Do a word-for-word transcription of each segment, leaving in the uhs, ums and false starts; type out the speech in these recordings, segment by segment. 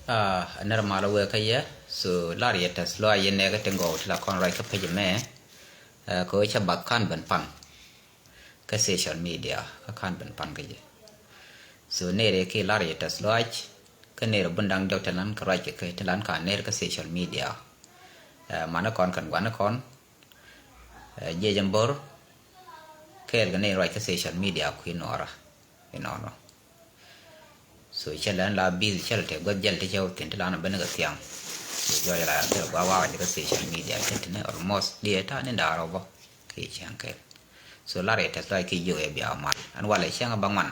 Ah, nɛr malä wee kä yɛ, so lar yɛ tɛth lɔaac yɛ nɛɛkä tin gɔw ti la kɔn ruac kä pec mɛ. Ah, kɛ ɣöö cä bath ka̱n ben pan kä social media, kä ka̱n ben pan kä jɛ. So nɛɛrɛ ki lar yɛ tɛth lɔaac, kä nɛɛrɛ bun da̱ŋ diɔk ti lan kɛ ruac kɛ kɛ ti lan ka nɛɛr kä social media. Ah, manä kɔn kɛn guanä kɔn, ah, jiɛc ɛn bo̱r, kɛɛl kɛ nɛɛrɛ ruac kä social media kui̱ nuɔɔrä. Inɔnɔ. So cɛ lɛn la busy cɛ lɛ tɛ gua̱th jɛl ti cɛ wä thi̱n ti la nɔ ben kɛ thiaŋ. So jɔɔc la thil gua̱a̱ wakä jɛ kä social media cɛ ti ni almost diɛ ta̱a̱ ni da̱a̱r ɔ bä. Ki cɛn kɛl. So lar yɛ tɛth lɔaac ki jiök yɛ bia mal. Ɛn walɛ cɛŋ ba ŋuan.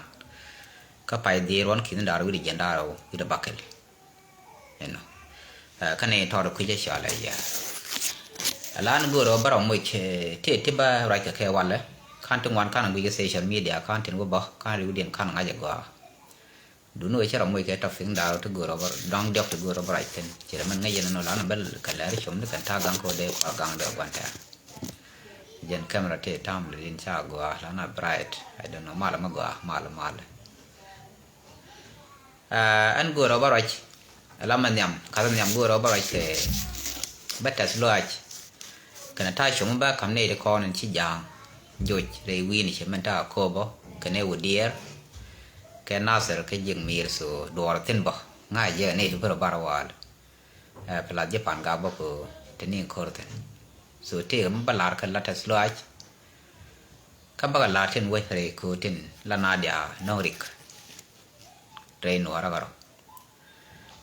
Kä pay dhier wan ki̱n da̱a̱r wi̱cdɛ jiɛn da̱a̱r ɔ wi̱cdɛ bakɛl. Inɔ. Ɛ, kä ni tɔɔr kui̱cä cɔalɛ yɛ. Ɛlan go̱o̱rä bä rɔ moc, ɛ, ti, ti bä ruac kɛ kɛ walɛ. Ka̱n ti ŋuan ka̱n guic kɛ social media, ka̱n tin wä bä, ka̱n riwdiɛn ka̱n ŋa̱c ɛ gɔaa. Duni wä cä rɔ moc kɛ tɔ piŋ da̱a̱r ti go̱o̱rä bä, dɔ̱ŋ diɔk ti go̱o̱rä bä ruac thi̱n. Ci rɛ mɛn ŋäc yɛn ɛn ɔ lan bä kɛ lɛr com ni kɛn ta̱a̱ gaŋ kɛ wä dee kɔr gaŋ dee gua̱n tɛ̈r. Jɛn camera ti tam lɛ din ca gɔaa, lan a bright. I don't know, malɛ mi gɔaa, malɛ, malɛ. Aa, ɛn go̱o̱rä bä ruac, ɛla mɛ nhiam, ka̱th nhiam go̱o̱rä bä ruac kɛ bä tɛth lɔaac. Kɛnɛ ta̱a̱ com bä ka̱m nɛy ti kɔn in ci ja̱a̱ŋ joc rɛy wi̱i̱ni cɛ mɛn ta̱a̱ Akobo kɛnɛ Wudiɛɛr kɛ Nathir kɛ Jiɛk Mi̱i̱r, so duɔɔr thi̱n bä ŋa̱c jɛ nɛy ti bä rɔ bar waal. Ɛ, pɛ lath ji̱ pan gak bä ko te ni ko̱r thi̱n. So tëëkɛ mi bä la̱r kɛ la tɛth lɔaac. Kä bä kɛ la̱r tin wec rɛy ko̱o̱t tin la Nadia Nɔŋ Rik. Rɛy nuɔɔrä kärɔ.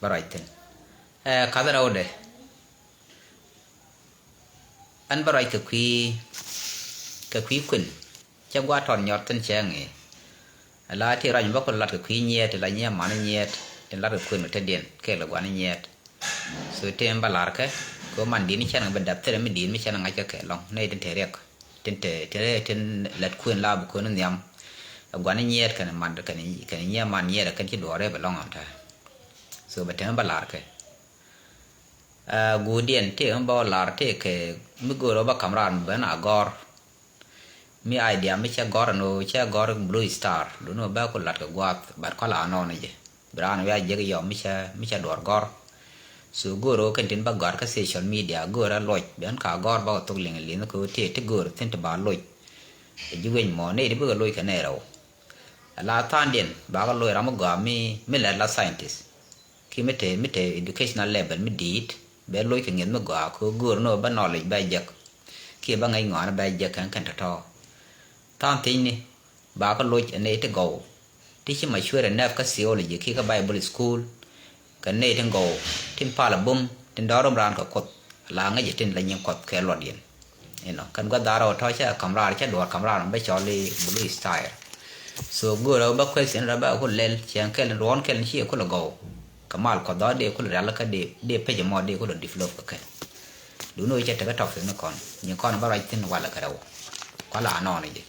Bä ruac thi̱n. Ɛ, ka̱th rɛwdɛ. Ɛn bä ruac kɛ kui̱, kɛ kui̱ kuën. Cɛ gua̱a̱th tɔt nyɔt thi̱n cɛ ŋi̱i̱. Ala ti ruac mi bä ku lat kɛ kui̱ nyiɛɛt, ti la nyiɛɛt man nyiɛɛt, ti lat kɛ kuën mi tetdiɛn, kɛ lɛ gua̱n nyiɛɛt. So ti mi bä la̱r kɛ, kɛ ɣöö man di̱t ni cɛn kɛ bɛ dap thilɛ mi di̱t mi cɛn ŋa̱c kɛ kɛ lɔ̱ŋ, nɛy tin te riɛk, tin te, tin te, tin lät kuën la bi kuën nhiam. Ɛ gua̱n nyiɛɛt kɛn man, kɛn, kɛn nyiɛɛt man nyiɛɛt kɛn ci duɔɔr rɛp ɛlɔ̱ŋ ɔn tɛ. So bɛ te mi bä la̱r kɛ. Ɛ, guudiɛn tëëkɛ mi bä wä la̱r tëëkɛ mi göörä bä ka̱m raan mi ben a gɔ̱r. Mi idea mi cɛ gɔ̱r ɛn ɣöö cɛ gɔ̱r Blue Star, duundɛ mi bä ku la̱t kɛ gua̱a̱th, but kɔn la anɔɔnɛ jɛ. Bi raan wiaa jiäk yɔm mi cɛ, mi cɛ duɔ̱ɔ̱r gɔ̱r. So göörä ɣöö kɛn tin bä gɔ̱a̱r kä social media, göörä luɔc, ben ka gɔ̱r bä kɛ thok liŋ liŋ kɛ ɣöö tëë ti göör thi̱n ti ba loc. Ɛ ji̱ weny mɔ, nɛy ti bikɛ loc kɛ nɛy rɛw. Ala tha̱a̱ŋdiɛn, bakɛ loc ram mi gɔaa mi, mi lɛt la scientist. Ki mi te, mi te educational level mi di̱i̱t, bɛ loc kɛ ŋi̱eth mi gɔaa, kɛ ɣöö göör ni ɣöö bä knowledge bɛ jek. Kiɛ bä ŋäc ŋɔaani bɛ jek kɛn kɛn tɔ̱tɔ̱. Tha̱a̱ŋ thiecni, ba kä loc ɛ nɛy ti gɔw. Ti ci mature enough kä theology, kiɛ kä Bible school. Kɛ nɛy tin gɔw, tin pal a bum, tin dɔ̱r rom raan kɛ Kuoth. La ŋäc ɛ tin la nyin Kuɔth kɛ luɔtdiɛn. Inɔ, kɛn gua̱th da̱rä wä tɔ̱ cä ka̱m raar, cä duɔ̱ɔ̱r ka̱m raar bä cɔl i̱ Blue Star. So göörä bä question rɛ bä ku lɛl, cɛn kɛl, ruɔ̱n kɛl ni ci kulɛ gɔw. Kɛ mal Kuɔth dɔ̱ dee kulɛ rial kä dee, dee pec mɔ dee kulɛ develop kɛ kɛ. Duundɛ wä cɛ tekɛ topic ni kɔn, nyin kɔn bä ruac thi̱n walɛ kɛ rɛw. Kualɛ anɔɔni jɛ.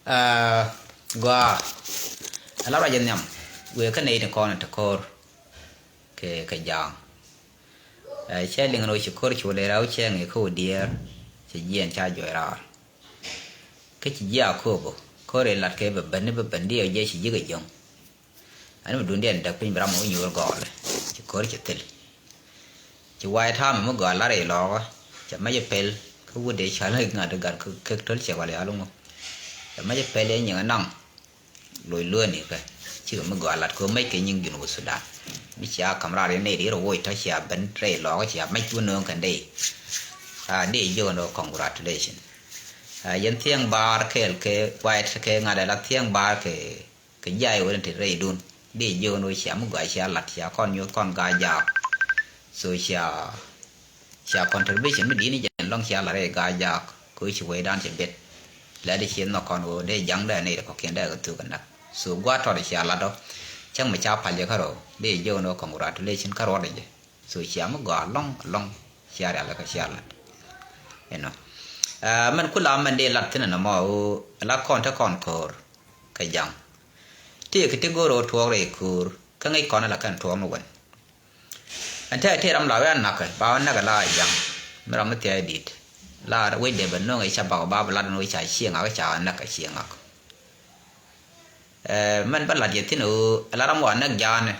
Aa, gɔaa. Ala ruac jɛ nhiam. Wëë kä nɛy ni kɔn te ko̱r. Kɛ, kɛ ja̱a̱ŋ. Ɛ, cɛ liŋ ni wä ci ko̱r cu lɛ rɛw cɛ ŋi̱i̱ kä wä diɛɛr. Cɛ jiɛn ca juɔc raar. Kä ci ji̱ Akobo, ko̱r ɛ lat kɛ bɛ ben ni bɛ ben diɛw jɛ ci ji̱ kɛ jiɔ̱ŋ. Ani mi duundiɛn däk piny bi ram mi wä nyuur gɔɔlɛ. Ci ko̱r ci thil. Ci wa̱a̱ i̱ ta̱a̱ mi mi gɔaa lar i̱ lɔɔkä. Cɛ mɛc i̱ pɛl kä wut dee cɔal i̱ ŋa̱t i̱ gat kek to̱l cɛ wal i̱ aluŋu. Cɛ mɛc i̱ pɛl i̱ nyiŋ i̱ naŋ. Loc lueeni kɛ cikɛ mi gɔaa lat kɛ ɣöö mec kɛ nyiŋ Junub Sudan. Mi cia ka̱m raar yɛn nɛy rier woc tɔ̱ cia ben rɛy lɔɔkä cia mec wä nööŋ kɛn dee. A dee jiök ɛn ɣöö congratulation. A yɛn thiɛŋ baar kɛɛl kɛ white kɛ ŋa̱t ala thiɛŋ baar kɛ, kɛ jay wä ni ti rɛydun. Dee jiök ɛn ɣöö cia mi gɔaa cia lat cia kɔn nyoth kɔn gaa jaak. So cia Cia contribution mi di̱t ni jɛn lɔŋ cia la rɛy gaa jaak kɛ ɣöö ci wecdan cɛ bet. Lɛ di ci nhɔk kɔn ɣöö dee jaŋdɛ nɛy ti kɔ̱kiɛn dee kɛ thuk kɛ näk. So gua̱a̱th tɔt cia lat ɔ. Cäŋ mi ca pal jɛ kärɔ̱ dee jiök ni ɣöö congratulation kä ruɔ̱t jɛ. So cia mi gɔaa lɔŋ lɔŋ cia rial kä cia lat. Inɔ. Ɛ, mɛn kula mɛn dee lat thi̱n ɛn ɛmɔ ɣöö la kɔn te kɔn ko̱o̱r kɛ jaŋ. Tëëkɛ ti go̱o̱r ɣöö tuɔɔk rɛy ko̱o̱r kä ŋäc kɔn ala kɛn tuɔɔk mi wän. Ɛn tɛɛk tëë ram la wee a nakä ba wä näk ala ja̱ŋ. Mi ram mi thia̱a̱c di̱t la wec dee bɛ no̱o̱ŋ i̱ ca bak ba bɛ lat ɛn wec ca cieŋ ak ca näk a cieŋ ak. Ɛ, mɛn bä lat yɛ thi̱n ɣöö ala ram wa näk ja̱a̱nɛ.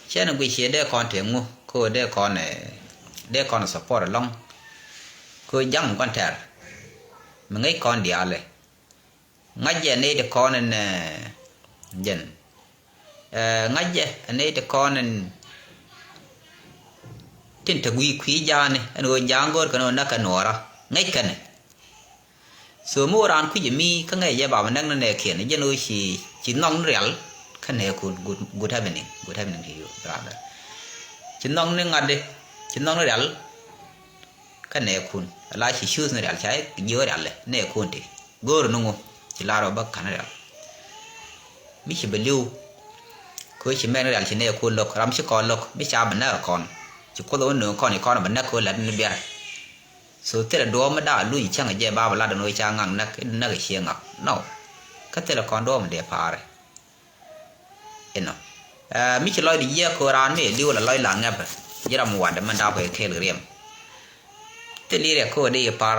Cɛ ni guic ciɛ dee kɔn tëë ŋu ko dee kɔn, dee kɔn support ɛlɔ̱ŋ. Ko ja̱ŋ gua̱n tɛr mi ŋäc kɔn diaalɛ. Ŋa̱cɛ nɛy ti kɔn ɛn jɛn, ŋa̱cɛ nɛy ti kɔn ɛn tin te gui̱i̱ kui̱ ja̱a̱ni ɛn ɣöö ja̱a̱ŋ go̱o̱r kɛn ɣöö näk kɛ nuɔɔra ŋäc kɛnɛ. So mi wä raan kui̱c ɛ mi kä ŋäc jɛ bam näk ni nɛɛkiɛn jɛn ɣöö ci ci nhɔk ni rial. Kä nɛɛkun, good, good evening, good evening to you brother. Ci nhɔk ni ŋa̱t di, ci nhɔk ni rial. Kä nɛɛkun ala ci cuuth ni rial ca jiök rial nɛɛkun ti go̱o̱r ni ŋu? Ci lar ɔ bä ka̱n rial. Mi ci bɛ li̱w kɛ ɣöö ci mɛn rial ci nɛɛkun lo̱k, ram ci kɔn lo̱k mi ca bɛ näk kɔn. Ci Kuoth ɛ wä nööŋ kɔn i̱ kɔn bɛ näk kɛ ɣöö la̱t ni biɛr. So thilɛ duɔ̱ɔ̱p mi da̱a̱ luny cäŋ jɛ ba bɛ lat ɛn ɣöö ca ŋak näk, i̱ näk ɛ ciɛ ŋak nɔ. Kä thilɛ kɔn duɔ̱ɔ̱p mi dee pa̱a̱rɛ. Inɔ mi ci lɔcdɛ jiɛk kɛ ɣöö raan mi ɛ li̱w la lɔc la ŋɛpɛ. Ji̱ ram mi watdɛ mɛn da̱a̱ kuɛ kɛɛl kɛ riɛm. Thil i̱ riɛk kɛ ɣöö dee i̱ pa̱r,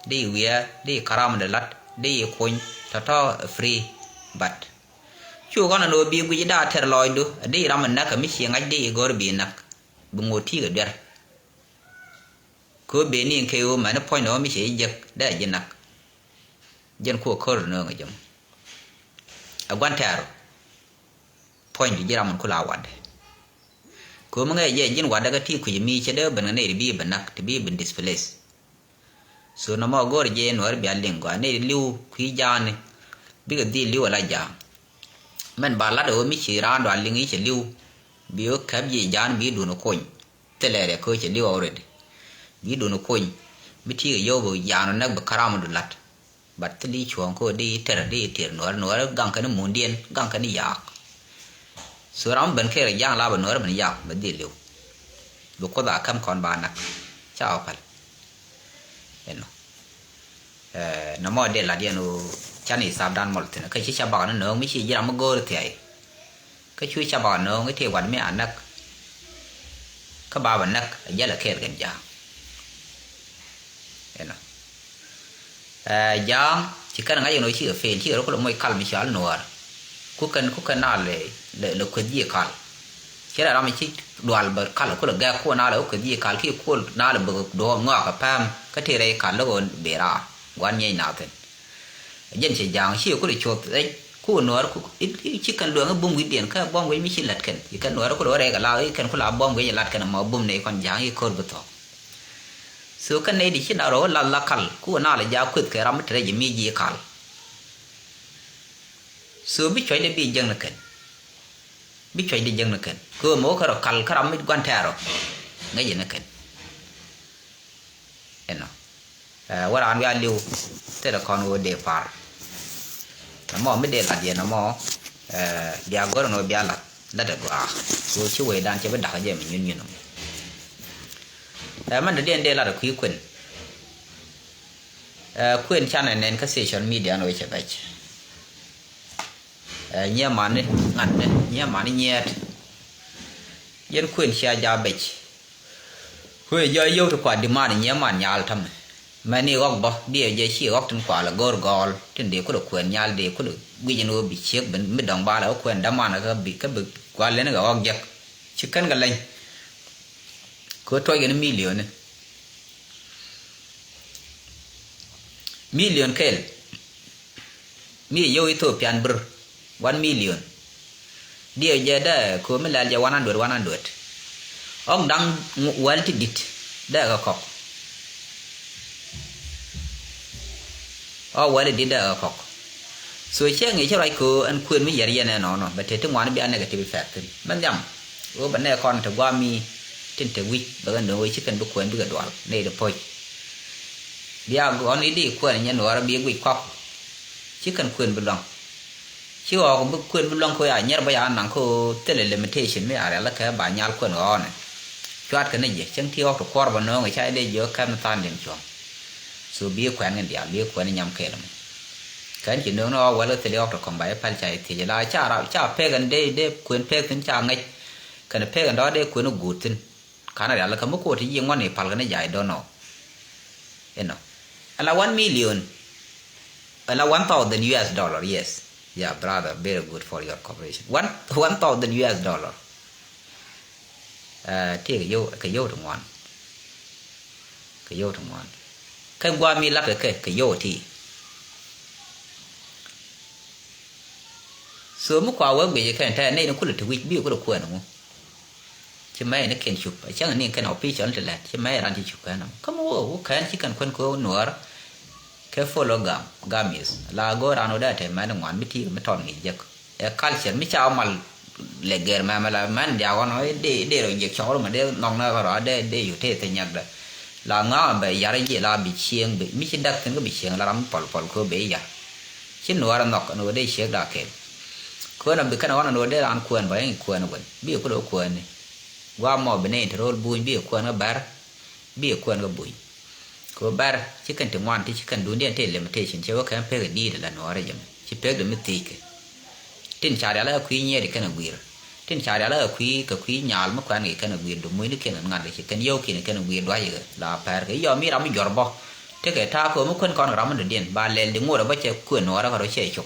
dee i̱ wiɛɛr, dee i̱ karamdɛ la̱t, dee i̱ kuny tɔ̱tɔ̱ free. But cu ɣɔn ɛn ɣöö bi guic da̱a̱ tɛr lɔcdu a dee i̱ ram mi näk kɛ mi ci ŋa̱c dee i̱ go̱r bi näk. Bi ŋot ti̱i̱ kɛ duer. Kɛ ɣöö ben ni kɛ ɣöö mɛni puɔ̱nydɛ ɣöö mi cɛ ji̱ jek dee a ji̱ nak. Jɛn kuɔ kär nööŋ a jɛ mɔ. A gua̱n tɛ̈ru puɔ̱nydu ji̱ ram min ku la watdɛ. Kɛ ɣöö mi ŋäc jɛ ji̱n watdɛ kä ti kui̱c mi cɛ dee ben kɛ nɛy ti bi ben nak ti bi ben displace. So nɔmɔ go̱o̱r jɛ nuɔ̱ɔ̱ri bia liŋ gɔaa nɛy ti li̱w kui̱ ja̱a̱ni bikɛ dhil li̱w ala ja̱a̱ŋ. Mɛn ba lat ɣöö mi ci raandu a liŋ i̱ cɛ li̱w bi ɣöö käp ji̱ ja̱a̱n bi duun kony. Thilɛ riɛk kä cɛ li̱w already. Bi duun kony mi ti̱i̱ kɛ yio̱w bi ja̱a̱n ɔ näk bi karamdu la̱t. But thil i̱ cuɔ̱ɔ̱ŋ kä di tɛr di tɛr nuɔ̱ɔ̱r nuɔ̱ɔ̱r gaŋ kɛn i̱ mundiɛn gaŋ kɛn i̱ yaak. So ram ben kɛɛr ja̱a̱ŋ la bɛ nuɔ̱ɔ̱r ben yaak bɛ dhil li̱w. Bi Kuoth a käm kɔn ba näk ca ɔ päl. Inɔ. Nɔmɔ dee lat yɛn ɣöö can i̱ thapdan mɔl thi̱n kä ci ca bak ni nööŋ mi ci ji̱ ram mi go̱o̱r thiay. Kä cu ca bak nööŋ i̱ tëë wat mi a näk. Kä ba bɛ näk a jäl a kɛɛl kɛn ja̱a̱ŋ. Inɔ. Ja̱a̱ŋ ci kɛn ŋa̱c yɛn ɣöö cikɛ fail cikɛ rɔ kulɛ moc kal mi cɔal nuɔ̱ɔ̱r. Ku kɛn ku kɛn na lɛ lɛ kueth ji̱ kal. Cɛ rɛ ram ci dual bä kal kulɛ gɛk ku na lɛ wä kueth ji̱ kal ki kul na lɛ bä duɔ̱ɔ̱p ŋɔak kɛ pɛm kä tëë rɛy kal lä ɣöö bëë raar gua̱n nyɛc na thi̱n. Jɛn cɛ ja̱a̱ŋ ci kulɛ cuɔth rɛc ku nuɔɔr ku ci kɛn luɛŋ i̱ bum wi̱cdiɛn kä buɔ̱m wec mi ci la̱t kɛn ci kɛn nuɔɔr kulɛ wä rɛy kɛ la i̱ kɛn ku la buɔ̱m wec i̱ la̱t kɛn ɛmɔ bum nɛy kɔn ja̱a̱ŋ i̱ ko̱r bi thɔ̱k. So kɛn nɛy di ci na rɔ wä lath la kal ku na lɛ ja̱a̱k kueth kɛ ram mi te rɛc mi ji̱ kal. So bi cuɔ̱cdɛ bi jiäk ni kɛn. Bi cuɔ̱cdɛ jiäk ni kɛn kɛ ɣöö mɛ wä kɛ rɔ kal kä ram mi gua̱n tɛ̈rɔ. Ŋäcɛ ni kɛn. Inɔ. Wä raan wiaa li̱w thilɛ kɔn ɣöö dee pa̱r. Nɔmɔ mi dee lat yɛn nɔmɔ bia gɔ̱r ɛn ɣöö bia lat lat ɛ gɔaa. Ɣöö ci wecdan cɛ bi da̱k jɛ mi nyun nyun nɔmɔ. Mɛn dɔ̱diɛn dee lat ɛ kui̱ kuën. Kuën canɛ nɛn kä social media ɛn ɣöö cɛ bɛc. Nyiɛ mani ŋa̱tni nyiɛ mani nyiɛɛt. Yɛn kuën cia ja̱ bɛc. Kuën jɔ̱ yio̱w ti kua dimaani nyiɛ man nyal tämɛ. Mɛni ɣɔk bä diɛ jɛ ci ɣɔk tin kua lɛ go̱r gɔɔl tin dee kulɛ kuën nyal dee kulɛ guic in ɣöö bi ciek ben mi dɔ̱ŋ baalɛ ɣä kuën däman kä bi kä bi kua lɛn kɛ ɣɔk jek. Ci kɛn kɛ leny. Kɛ tuɔc kɛn milioni. Milion kɛl. Mi yio̱w Ethiopian bir one million. Diɛ jɛ dɛ ko̱ mi lɛl jɛ one hundred, one hundred. Ɔk da̱ŋ wäl ti di̱t dɛ kɛ kɔk. Ɔk wäl ti di̱t dɛ kɛ kɔk. So cɛ ŋi̱i̱c ci ruac ko̱ ɛn kuën mi yɛr yɛn ɛnɔnɔ bɛ te ti ŋuan bia negative effect thi̱n mɛ nhiam. Ɣöö bɛ nɛ kɔn te guami tin te wi̱c bɛ kɛ nööŋ ɣöö ci kɛn bi kuɛn bikɛ dual nɛy ti poc. Bia gɔn i̱di kuɛn nyɛ nuɔɔrä bi guic kɔk. Ci kɛn kuɛn bi luaŋ. Ci ɣɔɔk bi kuɛn bi luaŋ ko ya nyɛr bä ya naŋ ko thilɛ limitation mi a rial kɛ ba nyal kuɛn ɣɔɔnɛ. Cuat kɛ ni jiɛ cäŋ ti ɣɔk ti kuɔr bä nööŋ ca i̱di jiɛ kɛn than diɛn cuɔ̱ŋ. So bi kuɛn kɛn diaal bi kuɛn nyam kɛɛl mɔ. Kɛn ci nööŋ ni ɣɔk wɛl kɛ thil ɣɔk ti kɔŋ ba i̱ pɛl ca i̱ thiec la ca rap ca pek ɛn dee dee kuɛn pek thi̱n ca ŋäc. Kɛn pek ɛn dɔ̱ dee kuɛn i̱ guut thi̱n. Ka̱n rial kä mi ko̱o̱t ti yi ŋuɔ̱n i̱ pal kɛ ni ja̱ i̱ dɔ̱nɔ. Inɔ. Ala one million. Ala one thousand U S dollar, yes. Yeah brother, very good for your cooperation. One, one thousand U S dollar. Ɛ, ti kɛ yio̱w, kɛ yio̱w ti ŋuan. Kɛ yio̱w ti ŋuan. Kɛ guam mi lak kɛ, kɛ yio̱w ti. So mi kua wee guic kɛn tɛ nɛy ni kulɛ ti wi̱c bi kulɛ kuɛn ŋu. Ci mɛy ni kɛn cup a cäŋ ni kɛn official ti lɛt ci mɛy ran ci cup kɛn ɔ. Kä mi wee wä kɛn ci kɛn kuɛn kɛ nuɔr. Kɛ follow gam, gam is la go̱o̱r ran wä dee tɛ mɛn ŋuan mi ti mi tɔn ŋi̱i̱c jek. Ɛ culture mi ca mal lɛ gɛr mɛmɛ la mɛn diak ɣɔn ɣɔn dee dee rɔ jiɛk cɔk rɔ mɛ dee nhɔk na rɔ dee dee yu tee thɛ nyɛk dɛ. La ŋa̱a̱ bɛ yar jiɛ la bi cieŋ bi mi ci dak thin kä bi cieŋ la ram pɔl pɔl kɛ bɛ yar. Ci nuɔr nhɔk ɛn ɣöö dee ciek dak kɛl. Kuɛn ɔ bi kɛn ɣɔn ɛn ɣöö dee ran kuɛn bä in kuɛn wän bi kɛ kulɛ kuɛn ni. Gua̱a̱ mɔ bi nɛy ti ro̱l buny bi kɛ kuɛn kä bɛr. Bi kɛ kuɛn kä buny. Kɛ ɣöö bɛr ci kɛn ti ŋuan ti ci kɛn duundiɛn tëë limitation cɛ wä kɛn pek ɛ di̱i̱t ala nuɔɔrä jɛ mɛ ci pek dɛ mi thiec kɛ. Tin ca rial ɛ kui̱ nyiɛɛt kɛn ɛ gui̱r. Tin ca rial ɛ kui̱ kɛ kui̱ nyaal mi kuɛn kɛ kɛn ɛ gui̱r dumucni kɛn ŋa̱t kɛ ci kɛn yio̱w kiɛn kɛn ɛ gui̱r dua̱c kɛ la pɛr kɛ yɔm mi ram mi juɔr bä. Tekɛ ta̱a̱ kɛ ɣöö mi kuɛn kɔn ram mi dɔ̱diɛn ba lɛl di ŋot ɛ bä cɛ kuɛn nuɔɔrä kɛ rɔ cɛ cop.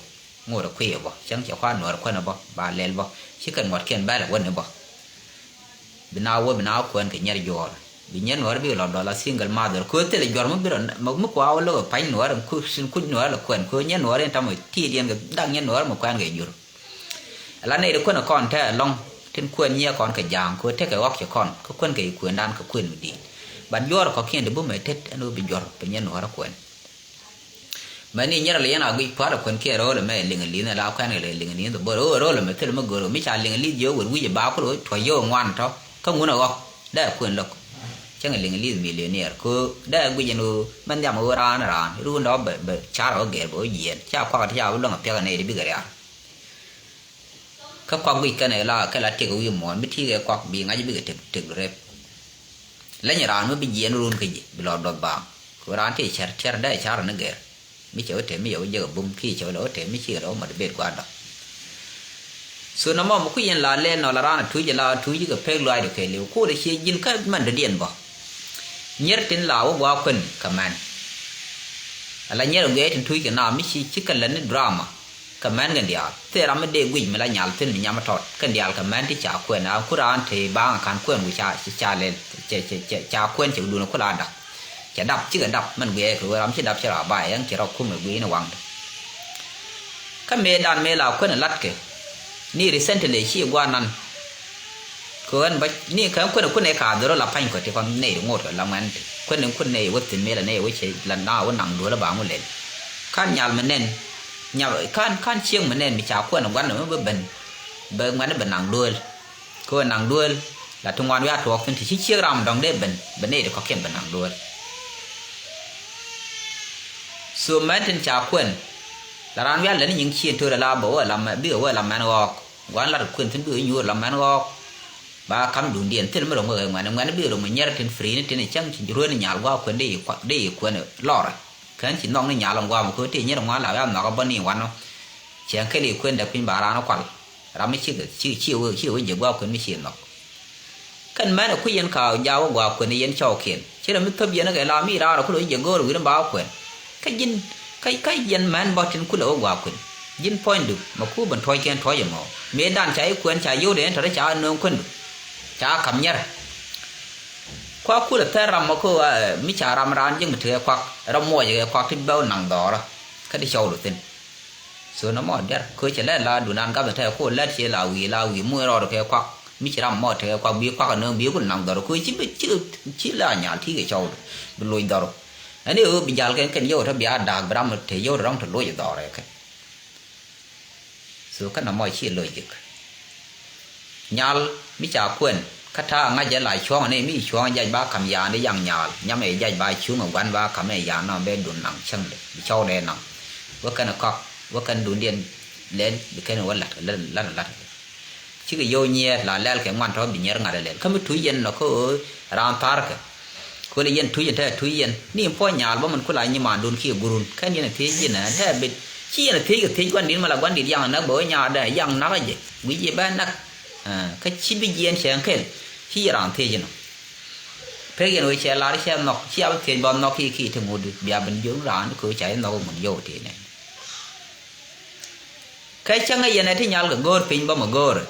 Ŋot ɛ kui̱ ɛ bä cäŋ cɛ kua̱r nuɔɔrä kuɛn ɛ bä ba lɛl bä. Ci kɛn ŋuɔ̱t kiɛn bɛl ɛ wän ɛ bä. Bi na wä bi na kuɛn kɛ nyɛr juɔɔr bi nyɛr nuɔɔr bi lɔ dɔl a single mother kɛ thilɛ juɔr mi bi rɔ mi kua wä lo̱k pa̱ny nuɔɔr in kuc in kuc nuɔɔr lɛ kuɛn kɛ nyɛr nuɔɔr in tamɛ ti̱i̱t yɛn kɛ dak nyɛr nuɔɔr mi kuɛn kɛ jur. Ala nɛy di kuɛn kɔn tɛ lɔŋ tin kuɛn nyiɛ kɔn kɛ ja̱a̱ŋ kɛ tekɛ ɣɔk cɛ kɔn kɛ kuɛn kɛ kuɛn dan kɛ kuɛn mi di̱i̱t. Bat juɔɔr kɔkiɛn di bumɛ tet ɛn wä bi juɔr bi nyɛr nuɔɔr kuɛn. Mɛni nyɛrɛ lɛ yɛn a guic pua̱t ɛ kuɛn kiɛ ro̱o̱l ɛmɛ liŋ li̱n ɛ la kuɛn kɛ lɛ liŋ li̱n dhɛ bo̱r ɣöö ro̱o̱l ɛmɛ thil mi go̱r ɣöö mi ca liŋ li̱th jiɛ wër wi̱c ɛ ba kulɛ wä tuɔ̱c yio̱w ŋuan tɔ̱ kä ŋun ɛ ɣɔ̱k dee kuɛn lo̱k. Cäŋ liŋ li̱th millionaire kɛ dee guic ɛn ɣöö mɛn nhiam ɛ ɣöö raan raan run dɔ̱ bɛ bɛ car ɛ ɣöö gɛr bɛ ɣöö jiɛɛn ca kuak ɛ ti ca wä luäŋ ɛ piɛk ɛ nɛy ti bikɛ riaar. Kä kuak guic kɛn ɛ la kɛ la tiek wi̱i̱ muɔ̱ɔ̱n mi ti̱i̱ kɛ kuak bi ŋa̱c bikɛ tek tek rep. Leny raan mi bi jiɛɛn run kä ji̱ bi lɔ duɔth baaŋ. Kɛ raan ti cär tiɛr dee car ni gɛr. Mi cɛ wä tɛm mi yɛ wä jek a bum ki cɛ wä lɛ wä tɛm mi ci kɛ lɛ wä motivate gua̱a̱r dɔ̱k. So nɔmɔ mi kui̱ yɛn la lɛl nɔ la raan a tuc la tuc kɛ pek luaacdɛ kɛ liw kuut a cie ji̱n kä mɛn dɔ̱diɛn bä. Nyier tin la wä gua̱a̱ kuän kɛ mɛn. Ala nyier a guiɛc tin tuc kɛ na mi ci ci kɛ lät ni drama. Kɛ mɛn kɛn diaal thil ram mi dee guic mi la nyal thil mi nyam tɔt kɛn diaal kɛ mɛn ti ca kuɛn a ku raan te baaŋ kan kuɛn ku ca ca lɛl ca kuɛn cɛ dun ku la dap. Cɛ dap cikɛ dap mɛn guiɛ kɛ ɣöö ram ci dap ci ra bay ɛn ci rɔ kum ɛ gui̱i̱n waŋdɛ. Kä mëë dan mëë la kuɛn ɛ latkɛ ni recently ci guanan. Kɛ ɣän bä ni kɛ ɣän kuɛn ɛ kun ɛ ka dhɔr la pa̱ny kɔ ti kɔn nɛy ri ŋot kɛ la ŋuɛn ti kuɛn ɛ kun nɛy wä thin mëë la nɛy wä cɛ la na wä naŋ duɔl ba ŋu lɛl. Kan nyal mi nɛn nyal kan kan cieŋ mi nɛn mi ca kuɛn ɛ guan ɛ mi bä ben. Bɛ ŋuɛn ɛ bɛ naŋ duɔl. Kɛ ɣöö naŋ duel la ti ŋuan wiaa tuɔɔk thi̱n ti ci ciek ram dɔ̱ŋ dee ben bɛ nɛy ti kɔ̱kiɛn bɛ naŋ duel. So mɛn tin ca kuɛn la raan wiaa lɛn nyiŋ cien to̱r la bɛ wä la mɛn bikɛ wä la mɛn ɣɔɔk. Gua̱n lat kuɛn thi̱n bikɛ nyuur la mɛn ɣɔɔk. Ba kam duundiɛn thil mi ro̱ŋ wek ɛ ŋuɛn ŋuɛn bikɛ ro̱ŋ nyɛr tin free ni tin cäŋ ci rueen nyal gua̱a̱k kuɛn dee yi kuɛn dee yi kuɛn lɔrɛ. Kɛn ci nhɔk ni nyal ŋuam kɛ ɣöö ti nyɛr ŋuan la wiaa nhɔk ɛ bä ni wanɔ. Cɛ kɛl i̱ kuën däk piny ba raan kual. Ram mi cikɛ ci ci wee ci wee jiɛ gua̱a̱ kuën mi ci nhɔk. Kɛn mɛn ɛ kui̱ yɛn ka jaak wä gua̱a̱ kuën yɛn cɔwkiɛn ci rɛ mi thöp yɛn kɛ la mi raan rɛ kulɛ wä jiɛ go̱o̱r wi̱r in ba wä kuën. Kä ji̱n kä kä yɛn mɛn bä tin kulɛ wä gua̱a̱ kuën. Ji̱n puɔ̱nydu mɛ ku ben tuɔ̱ckiɛn tuɔ̱c ɛmɔ mëë dan ca i̱ kuën ca yio̱w dee ɛn tɔ̱ ca nööŋ kuëndu. Ca ka̱m nyɛr. Kuak kulɛ thɛr ram mɔ kä mi ca ram raan ji̱n mi tekɛ kuak ram muɔcɛ kɛ kuak ti bɛ wä naŋ dhɔrä. Kä ti cɔwdu thi̱n. So nɔmɔ diɛr köö cɛ lɛ la dunan gam tɛ ko lɛt cɛ la wi̱i̱ la wi̱i̱ muc rɔɔd kɛ kuak mi ci ram mɔ tekɛ kuak bi kuak nööŋ bi kun naŋ dhɔr köö ci bi ci ci la nyal ti kɛ cɔw bi loc dhɔr. Ɛn i̱ ɣöö bi jal kɛn kɛn yio̱w tɔ bia da̱a̱k bi ram te yio̱w tɔ rɔ̱ŋ te loc dhɔr kɛ. So kä nɔmɔ ci loc jik. Nyal mi ca kuɛn kä ta̱a̱ ŋa̱c jɛ la cuɔ̱ŋ ni mi cuɔ̱ŋ jac ba ka̱m ya̱a̱n di yaŋ nyal nyam ɛ jac ba cuŋ ɛ gua̱n ba ka̱m ɛ ya̱a̱n nɔ bɛ dun naŋ cäŋ de bi cɔw dee naŋ. Wä kɛn ɛ kɔk wä kɛn dundiɛn lɛl bi kɛn ɛ wä la̱t kɛ lät la̱t la̱t. Cikɛ yio̱w nyiɛɛr la lɛl kɛ ŋuan tɔ̱ bi nyiɛɛr ŋa̱t ɛ lɛl kä mi tuc yɛn nɔ kä ɣöö raan tha̱a̱r kɛ. Kölɛ yɛn tuc ɛn tɛ tuc yɛn ni puɔ̱ny nyaal bä min kula nyimaandun kiɛ gurun kɛn yɛn ɛ thiec yɛn ɛ tɛ bit ci yɛn ɛ thiec kɛ thiec gua̱ndin mala gua̱ndit yaŋ ɛ näk bɛ wä nyaadɛ yaŋ nak ɛ jɛ guic yɛ bɛ näk. Kä ci bi jiɛɛn cɛ ɛn kɛl ci yɛ raan thiec inɔ. Pek yɛn wee cɛ lar cɛ nhɔk ci a bi thiec bä nhɔk ki ki ti ŋut bia bin jiöŋ raan di köö ca jɛ nhɔk ɛ ŋun yio̱w ti nɛ. Kä cäŋ ɛ yɛn ɛ ti nyal kɛ go̱o̱r piny bä mɛ go̱o̱rɛ.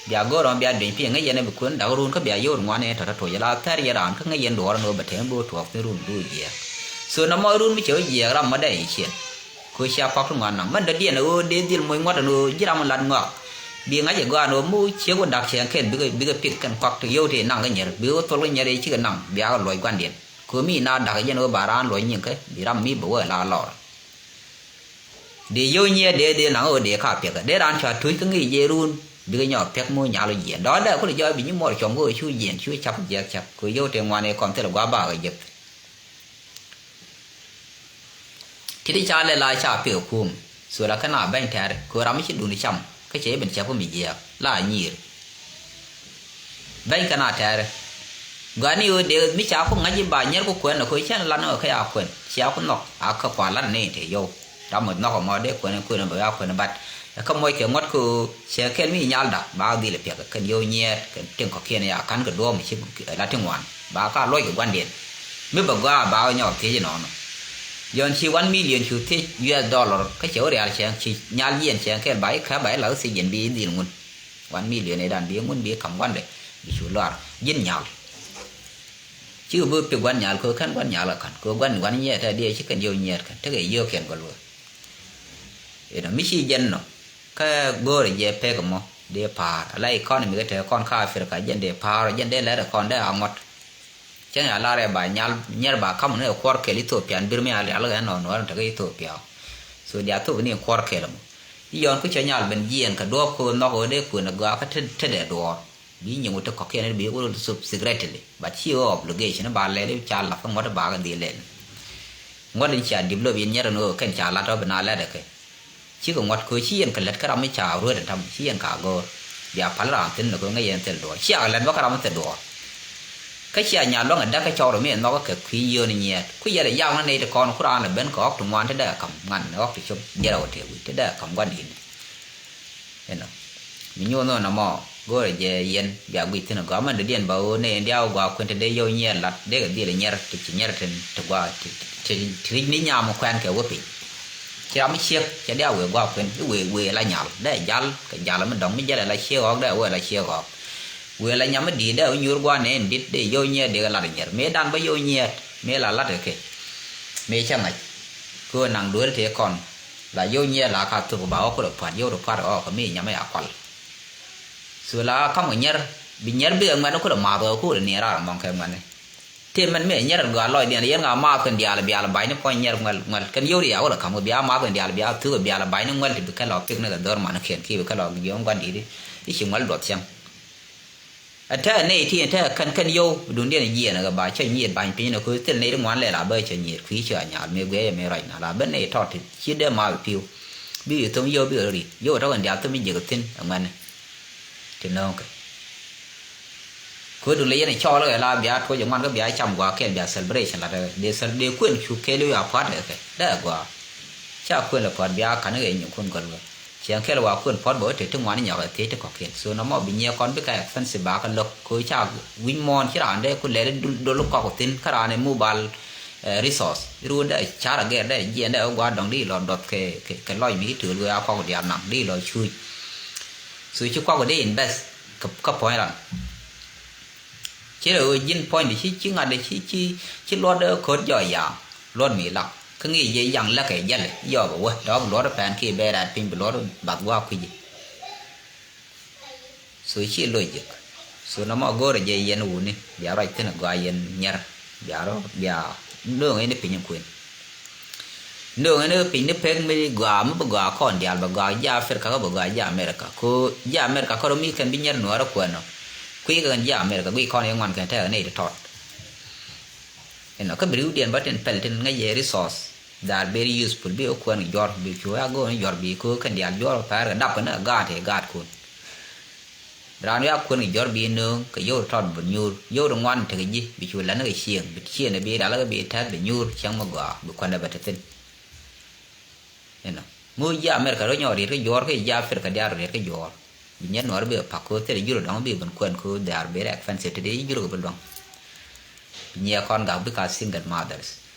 Bia go̱o̱r ɔn bia dueny pi̱i̱ ŋäc yɛn ɛ bi kuën dak run kä bia yo̱o̱r ŋuan ɛ tɔ̱tɔ̱ toc ala thɛr yɛ raan kä ŋäc yɛn duɔɔr ɛn ɣöö bɛ te ɛn bi wä tuɔɔk thi̱n run bi wä jiɛɛk. So nɔmɔ run mi cɛ wä jiɛɛk ram mɔ dee i̱ ciɛn. Kɛ cia kɔk ti ŋuan naŋ mɛn dɔ̱diɛn ɛ ɣöö dee dhil moc ŋuɔ̱t ɛn ɣöö ji̱ ram lat ŋɔak. Bi ŋa̱c ɛ gɔaa ɛn ɣöö mi wä ciek wä dak cɛ kɛl bikɛ bikɛ pik kɛn kɔk ti yio̱w ti naŋ kä nyier bi wä thol kä nyier ɛ cikɛ naŋ bia kɛ luɔc gua̱ndiɛn. Kɛ ɣöö mi na dak jɛn ɣöö ba raan luɔc nyiŋ kä bi ram mi bɛ wä ɛ la lɔr. Dee yio̱w nyiɛɛr dee dee naŋ ɣöö dee ka piɛk dee raan cua tuc kä ŋi̱i̱c jɛ run bikɛ nyɔk piɛk mi wä nyal wä jiɛɛn dɔ̱ɔ̱dɛ kulɛ jɔɔc bi nyi muɔr cuɔm kä ɣöö cu jiɛɛn cu cap jiɛɛk cap kɛ ɣöö yio̱w tëë ŋuan ëë kɔn thilɛ gua̱a̱ bakɛ jek. Ti ti ca lɛ la ca piɛk kum. Thuɔl a kä na bɛny tɛ̈ri kɛ ɣöö ram mi ci duni cam kä cɛ i̱ ben cäp kä mi jiɛɛk la nyiir. Bɛny kɛn a tɛɛrɛ. Gɔaa ni ɣöö dee mi ca ku ŋa̱c i̱ ba nyier ku kuɛn ɛ koc cɛn lat ni ɣöö kä ya kuɛn cia ku nhɔk a kä kua lat ni te yɔw. Ram mɔ nhɔk ɛmɔ dee kuɛn kuɛn bɛ ya kuɛn bat. Ɛ kä mɔc kɛ ŋuɔ̱t kɛ ɣöö cɛ kɛl mi nyalda ba dhil ɛ piɛk kɛn yɔw nyiɛɛt kɛn tiŋ kɔ̱kiɛn ya ka̱n kɛ duɔ̱ɔ̱m ci lat ti ŋuan ba ka luɔc kɛ gua̱ndiɛn. Mi bɛ gɔaa ba ɣä nyɔk thiec inɔnɔ. Yɔn ci one million cu thiec U S dollar kä cɛ wä rial cɛ ci nyal yiɛn cɛ kɛl ba i̱ kä ba i̱ la thiec yɛn bi i̱ dhil ŋun. One million ëëdan bi ŋun bi ka̱m gua̱ndɛ bi cu luaar ji̱n nyal. Cikɛ bi pik gua̱n nyal kɛ kɛn gua̱n nyal kɛ ka̱n kɛ gua̱n gua̱n nyiɛɛt ɛ diɛ ci kɛn yio̱w nyiɛɛt kɛn tekɛ yio̱w kɛn gɔl wee. Inɔ mi ci jɛn nɔ kä go̱o̱rɛ jɛ pek mɔ dee pa̱a̱r ala economy kɛ te kɔn kä Africa jɛn dee pa̱a̱r jɛn dee lɛr kɔn dee a ŋuɔ̱t. Cäŋ ya lar ɛ ba nyal nyier ba ka̱m ni ɛ kuɔr kɛl Ethiopia ni bir mi a lial kɛ nɔ nuɔr ni tekɛ Ethiopia. So dia thop ni kuɔr kɛl mɔ. I̱ yɔn ku cɛ nyal ben jiɛɛn kɛ duɔ̱ɔ̱p kɛ ɣöö nhɔk ɣöö dee kuën ɛ gɔaa kä te te dee duɔɔr. Bi nyiŋ wä te kɔ̱kiɛn bi wä thop secretly but ci ɣöö obligation ba lɛl i̱ ca lath kä ŋuɔ̱t ba kɛ dhil lɛl. Ŋuɔ̱t in cia develop in nyɛr in ɣöö kɛn ca lath ɔ bi na lɛt ɛ kɛ. Cikɛ ŋuɔ̱t kɛ ɣöö ci yɛn kɛ lät kä ram mi ca ruet in tam ci yɛn ka go̱o̱r. Bia pal raan thi̱n ni kɛ ɣöö ŋäc yɛn thil duɔɔr cia kɛ lät bä kä ram mi thil duɔɔr. Kä cia nya luaŋ ɛ däk kä cɔk rɔ mi ɛ nhɔk kä kɛ kui̱ yio̱o̱ni nyiɛɛt ku yɛl ɛ yak ni nɛy ti kɔn ku raan ɛ ben kɛ ɣɔk ti ŋuan ti dee ɛ ka̱m ŋan ɛ ɣɔk ti cop jiɛl ɛ wä tëë wi̱c ti dee ɛ ka̱m gua̱n di̱t ni. Inɔ mi nyuuth ni ɣän ɛmɔ go̱o̱rɛ jɛ yɛn bia guic thi̱n ɛ gɔaa mɛn dɔ̱diɛn bä ɣöö nɛy ɛn diaak ɛ gɔaa kuën te dee yio̱w nyiɛɛt lat dee kɛ dhil ɛ nyiɛr ti ci nyiɛr tin ti gɔaa ti ti ti ric ni nyam kuɛn kɛ wä piny. Ci ram mi ciek cɛ diaak wëë gɔaa kuën i̱ wëë wëë la nyal dee jal kɛ jal mi dɔ̱ŋ mi jɛl ɛ la ciek ɣɔɔk dee wëë la ciek ɣɔɔk. Wëë la nyam mi di̱i̱t dee wä nyuur gua̱a̱r nɛɛn di̱t dee yio̱w nyiɛɛt dee kɛ lat ɛ nyiɛr mëë dan bä yio̱w nyiɛɛt mëë la lat kɛ kɛ. Mëë cä ŋa̱c kɛ ɣöö naŋ duel tëë kɔn la yio̱w nyiɛɛt la ka thop ba ɣɔk kulɛ pua̱t yio̱w ti pua̱t ɣɔk kɛ mi nyam mi a kual. Thol a ka̱m kɛ nyiɛr bi nyiɛr bikɛ ŋuɛ̈tni kulɛ ma̱a̱th ɣɔk kulɛ niɛɛr raar ɛmɔŋ kɛ ŋuɛ̈tni. Tëë mɛn mi ɛ nyiɛr ɛn gɔaa lɔcdiɛn yɛn ŋa maath kɛn diaal bial ba̱ny ni kɔn nyiɛr ŋuɛl ŋuɛl kɛn yio̱w ri ya wä lɛ ka̱m kɛ bia maath kɛn diaal bia thuk kɛ bial ba̱ny ni ŋuɛl ti bi kɛn lɔ pik ni kɛ dho̱r man kiɛn ki bi kɛn lɔ giɔ̱ɔ̱ŋ gua̱n di̱t i̱ ci ŋuɛl duɔth cäŋ. Ɛ tɛ̈ nɛy ti ɛ tɛ̈ kɛn kɛn yio̱w bi duŋdiɛn jiɛɛn ɛ kɛ ba cä nyiet ba̱ny piny ni ko̱ thil nɛy ti ŋuan lɛ la bä cä nyiet kui̱ cä nyal mëë guiɛ yɛ mëë ruac na la bä nɛy tɔt ti ci dee maath pi̱w. Bi yio̱w thom yio̱w bi rɔ ri̱t yio̱w tɔ̱ kɛn diaal thom mi jiɛk thi̱n ɛ ŋuɛ̈ni. Ti nööŋ kɛ. Kɛ duŋ lɛ yɛn ɛ cɔɔl kɛ la bia tuɔc ɛ ŋuan kä bia cam gɔaa kɛɛl bia celebration la dee dee cel dee kuën cu kɛɛl wi̱i̱ a pua̱t kɛ kɛ dee gɔaa. Ca kuën lɛ pua̱t bia ka̱n kɛ nyuŋ kun gɔl kɛ. Ciɛŋ kɛɛl wa kuën pua̱t bɛ wä te ti ŋuan nyɔk ɛ thiec ti kɔ̱kiɛn. So nɔmɔ bi nyiɛ kɔn bikɛ expensive ba kɛ lo̱k kɛ ca wi̱c muɔ̱ɔ̱n ci raan dee ku lɛl dol kɔk thi̱n kä raan ɛ mobile resource. Ruun dee car agɛr dee jiɛn dee wä gua̱a̱r dɔ̱ŋ di lɔ duɔth kɛ kɛ lɔc mi ci töl wee a kɔk diaal naŋ di lɔ cuuc. So ci kɔk di invest kä puɔ̱ny ran. Ci rɛ ɣöö ji̱n puɔ̱nydɛ ci ci ŋa̱t ci ci ci luɔt ko̱t jɔɔc yaam luɔt mi lak kä ŋi̱i̱c jɛ yaŋ läkɛ jälɛ yɔɔk ɛ wä dɔɔk luɔt pɛn ki bɛ rɛɛt piny bi luɔt bath gua̱a̱k kui̱ci. So ci logic. So nɔmɔ go̱o̱rɛ jɛ yɛn wuni bia ruac thi̱n gɔaa yɛn nyɛr bia rɔ bia nööŋ in piny kuën. Nööŋ ni piny ni pek mi gɔaa mi bi gɔaa kɔn diaal bɛ gɔaa ji̱ Africa kä bɛ gɔaa ji̱ America ko ji̱ America kä rɔ mi kɛn bi nyier nuɔɔrä kuɛn nɔ. Kui̱ kɛn ji̱ America guic kɔn iŋuan kɛn tɛk ni ti tɔt. Inɔ kä bi riwdiɛn bä tin pɛl tin ŋäc yɛ resource. They are very useful bi wä kuɛn juɔr bi cu wä a go̱o̱n juɔr bi ko kɛn diaal juɔr pɛr kɛ dap kɛn a gaat i̱ gaat kun. Raan wiak kuën kɛ jɔr bi nööŋ kɛ yio̱w tɔt bi nyuur yio̱w ti ŋuan tekɛ ji̱ bi cu lɛn kɛ cieŋ bi cieŋ bi dal kɛ bi tɛth bi nyuur cieŋ mi gɔaa bi kuɛn dɛ bɛ te thi̱n. Inɔ mi wä ji̱ America rɔ nyɔk riet kä juɔr kä ji̱ Africa diaal rɔ riet kä juɔr. Bi nyɛ nuɔr bi pak ko̱ thil jur dɔŋ bi ben kuɛn ko̱ they are very expensive ti di jur kɛ bi luɔŋ. Bi nyɛ kɔn gak bi ka single mothers.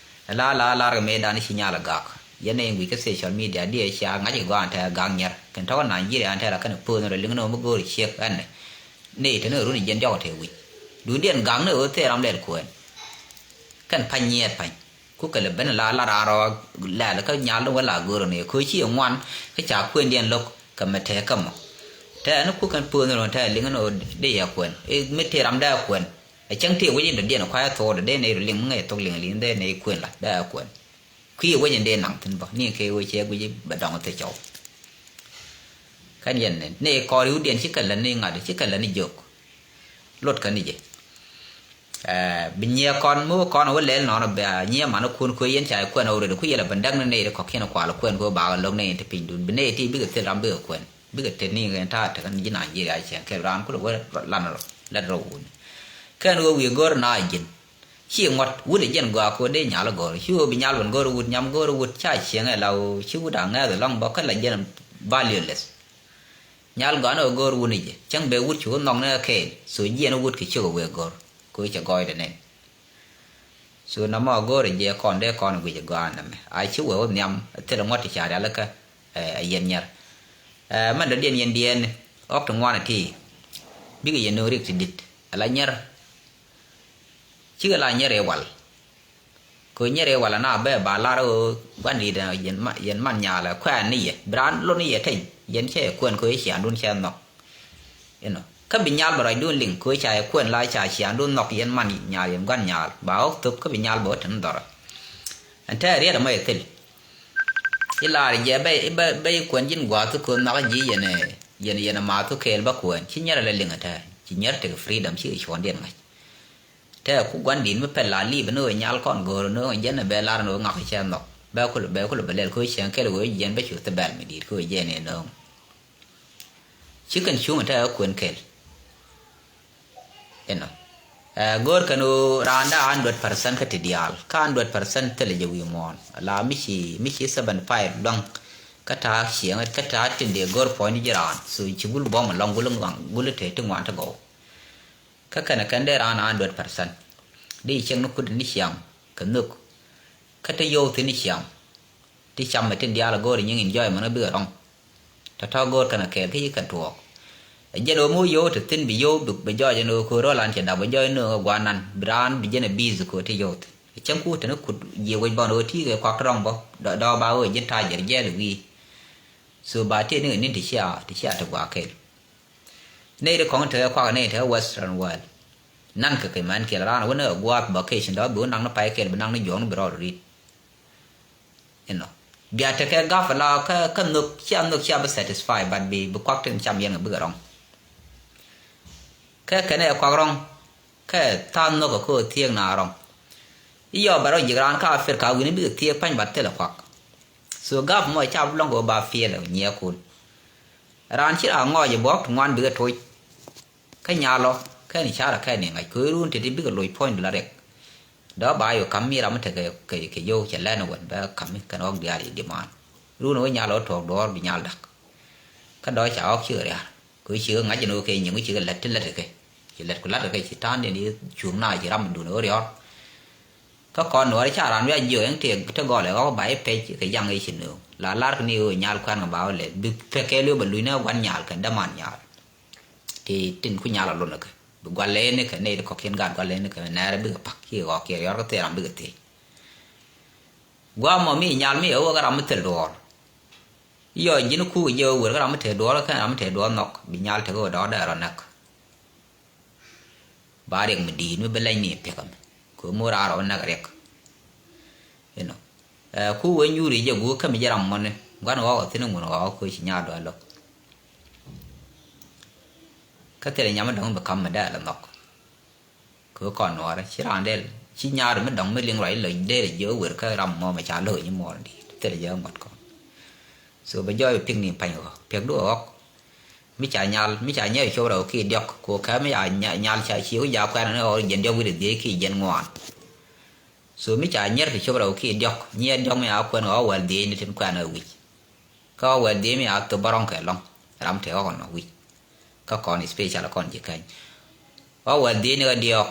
Ɛ la la lar kɛ mëë dan ci nyal ɛ gak. Yɛn nɛ in guic kä social media diɛ cia ŋa̱c kɛ gɔaa ɛn tɛ ga̱a̱ŋ nyɛr kɛn tɔ̱ kä Nigeria ɛn tɛ la kɛn puɔ̱th ni rɔ liŋ ni ɣöö mi go̱o̱r ciek ɛn nɛ. Nɛ itɛ ni run i̱ jiɛn diɔk tɛ wi̱c. Duundiɛn ga̱a̱ŋ ni ɣöö thil ram lɛl kuɛɛn. Kɛn pa̱ny nyiɛɛt pa̱ny. Ku kɛ lɛ ben la la raar rɔ lɛl kä nyal ni wä la go̱o̱r ni kɛ ci ŋuan kä ca kuëndiɛn lo̱k kɛ mɛ tɛ kä mɔ. Tɛ ni ku kɛn puɔ̱th ni run tɛ liŋ ni ɣöö dee yɛ kuɛn. I̱ mi tëë ram dee kuɛn. Ɛ cäŋ tëë wec in dɔ̱diɛn kua̱c ɛ tho̱o̱dɛ dee nɛ ri liŋ mi ŋäc thok liŋ liŋ dee nɛ kuën la dee kuɛn. Kui̱ wec in dee naŋ thi̱n bä ni kɛ wec cɛ guic bɛ dɔŋ thicɔw. Kɛn yɛn ni ni kɔɔr i̱ wutdiɛn ci kɛ lät ni ŋa̱t ci kɛ lät ni jiök. Lot kɛ ni jɛ. Ɛɛ, bi nyiɛ kɔn mi wä kɔn wä lɛl nɔn bɛ a nyiɛ man kun kuɛ yɛn ca kuɛn wä rɛd ku yɛl a bɛ däk ni nɛy ti kɔkiɛn kual kuɛn ku bakɛ lo̱k nɛy ti pinydun bi nɛy ti bikɛ thil ram bikɛ kuɛn bikɛ tet ni ɣɛn ta̱a̱ tekɛ ni ji̱ Nigeria cɛn kɛ raan kulɛ wä lan rɔ lät rɔ wuni. Kɛn wä wi̱i̱ go̱r na ji̱n. Ci ŋuɔ̱t wut ɛ jɛn gɔaa kɛ ɣöö dee nyal ɛ gɔ̱r ci ɣöö bi nyal ben gɔ̱r wut nyam gɔ̱r wut ca cieŋ ɛ la ɣöö ci wut a ŋɛ̈th ɛlɔ̱ŋ bä kä la jɛn valueless. Nyal gɔaa ni ɣöö gɔ̱r wut ni jɛ cäŋ bɛ wut ci wä nhɔk ni ɛ kɛɛl so jiɛn wut kɛ ciök ɛ wëë gɔ̱r kɛ ɣöö cɛ gɔɔydɛ nɛn. So nɔmɔ ɛ gɔ̱r ɛ jɛ kɔn dee kɔn ɛ guic ɛ gɔaa nɛmɛ a ci wee wä nhiam ɛ thil ɛ ŋuɔ̱t ti ca rialikä ɛ yɛn nyɛr. Ɛ mɛn dɔ̱diɛn yɛn diɛɛn ɣɔk ti ŋuan ɛ ti bikɛ yɛn nööŋ rik ti di̱t ala nyɛr. Cikɛ la nyɛr i̱ wal. Kɛ nyɛr i̱ wal ana bɛ ba lar ɣöö gua̱n di̱t yɛn ma-, yɛn man nyaalɛ kuɛɛn ni yɛ bi raan lot ni yɛ teny yɛn cɛ yɛ kuɛn kɛ ɣöö ciaaŋdun cɛ nhɔk. Inɔ kä bi nyal bɛ ruacdun liŋ kɛ ɣöö ca yɛ kuɛn la ca ciaaŋdun nhɔk yɛn man nyaal yɛn gua̱n nyaal ba ɣɔk thop kä bi nyal bɛ wä te ni dhɔrɔ. Ɛn tɛɛ riɛt ɛmɔ yɛ thil. I̱ laar jɛ bɛ, bɛ, bɛ i̱ kuɛn ji̱n gua̱a̱th kɛ ɣöö nhɔk ji̱ yɛn ɛ, yɛn, yɛn ɛ maath kɛɛl bä kuɛn ci nyɛr ɛ lɛ liŋ ɛ tɛɛ ci nyɛr tekɛ freedom cikɛ cuɔ̱ɔ̱ŋdiɛn ŋa̱c. Tɛ ku gua̱n di̱t mi pɛl la li̱i̱p ni ɣöö nyal kɔn go̱o̱r ni ɣöö jɛn ɛ bɛ lar ni ɣöö ŋak cɛ nhɔk bɛ kulɛ bɛ kulɛ bɛ lɛl kä cieŋ kɛl ɣöö jiɛn bɛ cu thibɛl mi di̱i̱t kä ɣöö jiɛn ɛ nööŋ. Ci kɛn cuŋ tɛ ɛ kuën kɛl. Inɔ ɛ go̱o̱r kɛn ɣöö raanda hundred percent kä ti diaal kä hundred percent thilɛ jɛ wi̱i̱ muɔ̱ɔ̱n la mi ci mi ci seventy five luaŋ. Kä ta̱a̱ cieŋ kä ta̱a̱ tin dee go̱o̱r puɔ̱ny ni ji̱ raan so ci gul buɔ̱m ɛlɔ̱ŋ gul ŋuan gul te ti ŋuan ti gɔw. Kä kɛnɛ kɛn dee raan a hundred percent. Di cieŋ ni kut ni ciaŋ kɛ nhök. Kä te yio̱w thi̱n ni ciaŋ. Ti cam mi tin diaal a go̱o̱r nyiŋ in jɔɔc mɛn kä bikɛ rɔ̱ŋ. Tɔ̱tɔ̱ go̱o̱r kɛnɛ kɛɛl kä ci kɛn tuɔɔk. Ɛ jɛn ɣöö mi wä yio̱w te thi̱n bi yio̱w bi, bi jɔɔc ɛn ɣöö ko̱o̱r rɔ̱ lan cɛ dap bi jɔɔc nööŋ ɛ gua̱a̱r nan bi raan bi jɛn ɛ bi̱i̱th ko̱o̱r ti yio̱w thi̱n. Ɛ cäŋ ku te ni kut jiɛ wec bɔn ɣöö ti̱i̱ kɛ kuak ti rɔ̱ŋ bä dɔ̱, dɔ̱ ba ɣöö ji̱n ta̱a̱ jɛr jiɛɛl wi̱i̱. So ba tiee ni kɛ ni̱n ti cia ti cia ti gua̱a̱ kɛɛl. Nɛy ti kɔŋ tekɛ kuak nɛy tekɛ western world. Nan kɛ kɛ mɛn kɛl raan wä ni ɛ gua̱a̱th bä kecin dɔ̱ bi wä naŋ ni pay kɛl bi naŋ ni juɔ̱ɔ̱ŋ ni bi rɔɔd ri̱t. Inɔ bia tekɛ gaf la kä kä nhök cia nhök cia bi satisfy but bi bi kuak tin cam yɛn kɛ bikɛ rɔŋ. Kä kɛn ɛ kuak rɔŋ kä tha̱a̱ŋ nhök ɛ kä thiek na rɔŋ. I̱ yɔ bɛ rɔ ji̱k raan kä Africa wi̱ni bikɛ thiek pa̱ny bat thilɛ kuak. So gaf mɔ ca bi lɔŋ kɛ wä ba fiɛl ɛ nyiɛɛkun. Raan ci raan ŋɔɔc ɛ buɔ̱k ti ŋuan bikɛ toc. Kä nyalɔ kɛn icara kɛn iŋac kɛ run te ti bikɛ loc puɔ̱ny bi la riɛk. Dɔ̱ ba yɔ kam mi ram mi tekɛ kɛ kɛ yio̱w cɛ lɛn wän bɛ kam mi kɛn ɣɔk diaal i̱ dimaan. Run wä nyalɔ tuɔɔk duɔ̱ɔ̱r bi nyal da̱k. Kä dɔ̱ ca ɣɔk cikɛ ria̱a̱r kɛ cikɛ ŋa̱c ɛn ɣöö kɛ nyiŋ wä cikɛ lät ti lät kɛ ci lät ku la̱t kɛ ci ta̱a̱n diɛn i̱ cuŋ na ci ram mi dun ɣöö riɔ̱ɔ̱r. Kä kɔn nuɔɔr ca ran wiac jiök ɛn tëë te gɔl ɛ ɣɔk ba i̱ pec kɛ yaŋ i̱ ci nööŋ la lar kɛ ni ɣöö nyal kuan kɛ ba wä lɛt bi pekɛ liw bɛ luny ni ɣä gua̱n nyal kɛn däman nyal. Ti tin ku nyal a lon kɛ bi gua̱l lɛ ni kɛ nɛy ti kɔ̱kiɛn gaat gua̱l lɛ ni kɛ nɛɛrɛ bikɛ pak ci ɣɔk kiɛ yɔr kä thil ram bikɛ thiec. Gua̱a̱ mɔ mi nyal mi ɛ wä kä ram mi thil duɔɔr. Yɔ ji̱n ku jɛ wä wër kä ram mi te duɔɔr kä ram mi te duɔɔr nhɔk bi nyal te kä wä dɔɔr dɛ rɔ näk. Ba riɛk mi di̱i̱t mi bi lɛny ni piɛk ɛmɛ kɛ ɣöö mi wä raar ɔ näk riɛk. Inɔ ɛ ku wee nyuuri jɛ guuk kä mi jɛ ram mɔni gua̱n ɣɔɔk ɔ thi̱n ŋun ɣɔɔk kɛ ɣöö ci nyaar dɔɔc lo̱k. Kä thilɛ nyam mi dɔ̱ŋ bi ka̱m mi dɛɛl ɛ nhɔk. Kɛ ɣöö kɔn nuɔɔrɛ ci raan dɛɛl ci nyaar mi dɔ̱ŋ mi liŋ ruac lɔ dɛɛl jiɛ wër kä ram mɔ mɛ ca lo̱k nyi muɔɔr di̱i̱t thilɛ jɛ ŋuɔ̱t kɔn. So bɛ jɔɔc bɛ pi̱k ni pa̱ny ɣɔ̱k piɛk du ɣɔ̱k. Mi ca nyal mi ca nyɛr cop rɛw ki diɔk ko kɛ mi ca nyal ca ci wi̱c ja kuɛn ni ɣɔr jiɛn diɔk wi̱c dhiec ki jiɛn ŋuan. So mi ca nyɛr ti cop rɛw ki diɔk nyiɛ diɔk mi a kuɛn ɣɔr wɛl dhiec ni tin kuɛn ɣɛ wi̱c. Kä ɣɔr wɛl dhiec mi a thop bä rɔŋ kɛ lɔŋ ram te ɣɔk nɔ wi̱c. Kä kɔn special kɔn ci kɛny ɣɔr wɛl dhiec ni ɣɛ diɔk.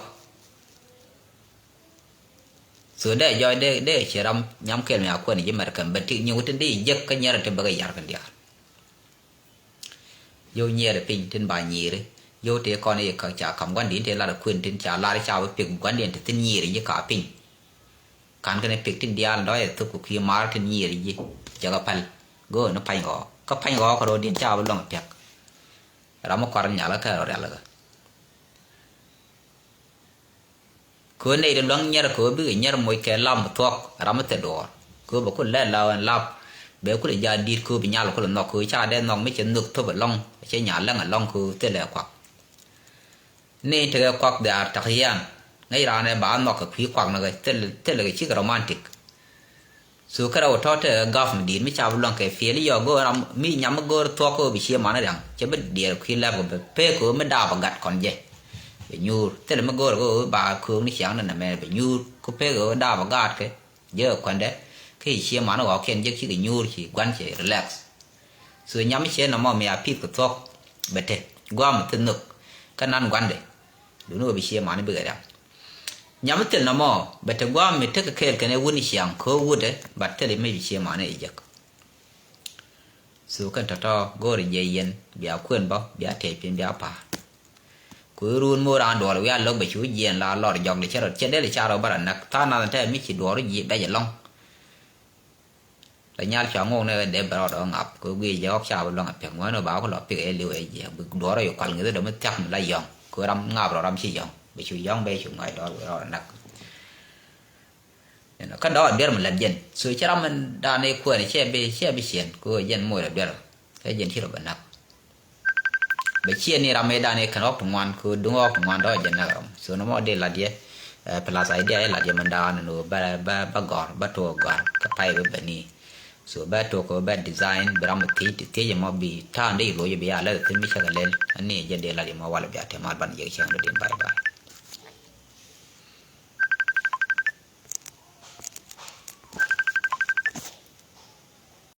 So dee jɔɔc dee dee ci ram nyam kɛl mi a kuɛn ji̱ mɛr kɛm bɛ ti nyiŋ tin di jek kä nyɛr ti bɛ kɛ yar kɛn diaal. Yio̱w nyiɛɛr piny tin ba nyiiri. Yio̱w tëë kɔn i̱ kä ca ka̱m gua̱ndiɛn tëë lar kuën tin ca lar ca bi pik gua̱ndiɛn ti thin nyiiri ji̱ ka piny. Ka̱n kɛn pik tin diaal dɔ̱ɔ̱c ɛ thuk ku ki̱i̱ maar tin nyiiri ji̱. Cɛ kɛ päl. Go̱o̱n ni pa̱ny ɣɔɔ. Kä pa̱ny ɣɔɔ kɛ ro̱o̱diɛn ca bi luäŋ piɛk. Ram mi kuar nyal kä kɛ rɔ rial kä. Kɛ ɣöö nɛy ti luäŋ nyɛr kɛ ɣöö bikɛ nyɛr moc kɛ lap mi thuɔ̱k ram mi thil duɔɔr. Kɛ ɣöö bɛ kulɛ lɛl la ɣän lap bɛ kulɛ jaa di̱i̱t kɛ ɣöö bi nyal kulɛ nhɔk kɛ ɣöö ca dee nhɔk mi cɛ nhök thop ɛlɔ̱ŋ cɛ nyal läŋ ɛlɔ̱ŋ kɛ ɣöö thilɛ kuak. Nɛy tekɛ kuak dhiaar tak yian ŋäc raan ɛ ba nhɔk kɛ kui̱ kuak ni kɛ thil thil kɛ cikɛ romantic. So kärɛ wä tɔ̱ tekɛ gaf mi di̱i̱t mi ca bi luäŋ kɛ fiɛl i̱ yɔɔk go̱o̱r ram mi nyam mi go̱o̱r thuɔ̱k kä ɣöö bi cie man riaŋ cɛ bi diɛɛr kui̱ lɛp kɛ bɛ pek kɛ ɣöö mi daap ɛ gat kɔn jɛ. Bɛ nyuur thilɛ mi go̱o̱r kɛ ɣöö ba köök ni ciaŋ ni nɛmɛ bɛ nyuur ku pek kɛ ɣöö daap ɛ gaat kɛ jɛ kɛ kuɛndɛ. Kä ci cie man ɣɔɔkiɛn jek cikɛ nyuur ci gua̱n cɛ relax. So nyam mi ciɛ nɔmɔ mi a pi̱th kɛ thuɔ̱k bɛ te gua̱a̱m mi thil nhök kä nan gua̱ndɛ. Duni ɣöö bi cie man bikɛ riaŋ. Nyam mi thil nɔmɔ bɛ te gua̱a̱m mi tekɛ kɛɛl kɛn ɛ wut ni ciaŋ kɛ ɣöö wutdɛ bat thil mi bi cie man ɛ jek. So kɛn tɔ̱tɔ̱ go̱o̱rɛ jiɛ yɛn bia kuën bä bia tɛc piny bia pa̱a̱r. Ku iruun mi wä raan duɔl wiaa lo̱k bɛ cu jiɛɛn la lɔr jɔk di cɛ rɔ cɛ del ca rɔ bä rɔ näk tha̱a̱ŋ nath tɛɛ mi ci duɔɔr ji̱ bɛc ɛlɔ̱ŋ. La nyal cua ŋok ni dee bɛ rɔɔdɛ ɣä ŋap kɛ guic jɛ ɣɔk ca bi luaŋ a piɛk ŋuɛn ɣä ba ku lɔ pik ɛ liw ɛ jiɛ bi duɔɔr ɣä yi kual ŋi̱th dee mi thiak mi la yɔ̱ŋ kɛ ram ŋap rɔ ram ci yɔ̱ŋ bɛ cu yɔ̱ŋ bɛ cu ŋa̱c dɔɔr wi̱i̱ rɔɔdɛ näk. Kä dɔɔr biɛr mi lät jɛn so cɛ ram mi dan i̱ kuɛɛn cɛ bi cɛ bi ciɛn kɛ ɣöö jɛn moc rɔ biɛr. Kä jɛn ci rɔ bɛ näk. Bɛ ciɛ ni ram mi dan i̱ kɛn ɣɔk ti ŋuan kɛ duŋ ɣɔk ti ŋuan dɔ̱ jɛ näk ram so nɔmɔ di lat yɛ. Plus idea i̱ lat yɛ mɛn dan ni ɣöö bɛ bɛ bɛ gɔr bɛ tuɔk gɔr kä pay bɛ bɛ ni. So bɛ tuɔk kɛ bɛ design bi ram mi thiec ti thiec mɔ bi ta̱a̱n di loc bi ya lɛth thin mi cɛ kɛ lɛl ani jɛ di lat yɛ mɔ wal bi a te mal ban jɛ cɛŋ di din bye bye.